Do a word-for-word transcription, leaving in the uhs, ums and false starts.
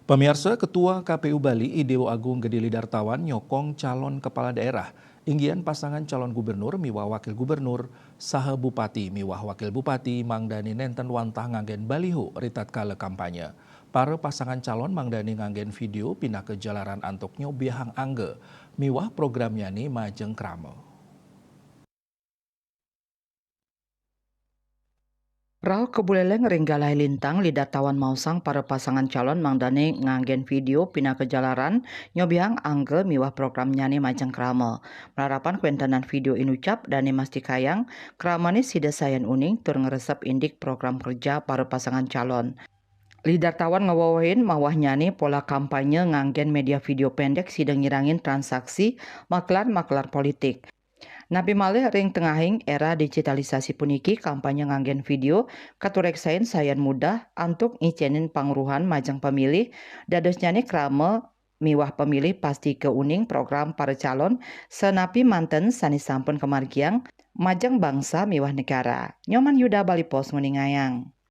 Pamiarsa, Ketua K P U Bali, I Dewa Agung Gede Lidartawan, nyokong calon kepala daerah, inggian pasangan calon gubernur miwah wakil gubernur, saha bupati miwah wakil bupati mangdani nenten wantah nganggen baliho ritatkala kampanye. Para pasangan calon mangdani nganggen video pinaka jalaran antuk nyobiahang angga miwah programnyane majeng krama. Rauh ka Buleleng ring Galahé Lintang, Lidartawan maosang para pasangan calon mangdane nganggen video pinaka jalaran nyobiahang angga miwah programnyane majeng krama. Malarapan kawentenan video inucap dane mastikayang kramane sida sayan uning tur ngresep indik program kerja para pasangan calon. Lidartawan ngawewehin mawahnyane pola kampanye nganggen media video pendek sida ngirangin transaksi makelar-makelar politik. Napi malih ring tengahing era digitalisasi puniki, kampanye nganggen video katureksain sayan mudah antuk ngicenin pangruhan majeng pamilih, dadosnyane krama miwah pamilih pastika uning program para calon sanapi manten sane sampun kamargiang majeng bangsa miwah negara. Nyoman Yuda, Bali Post, nguningayang.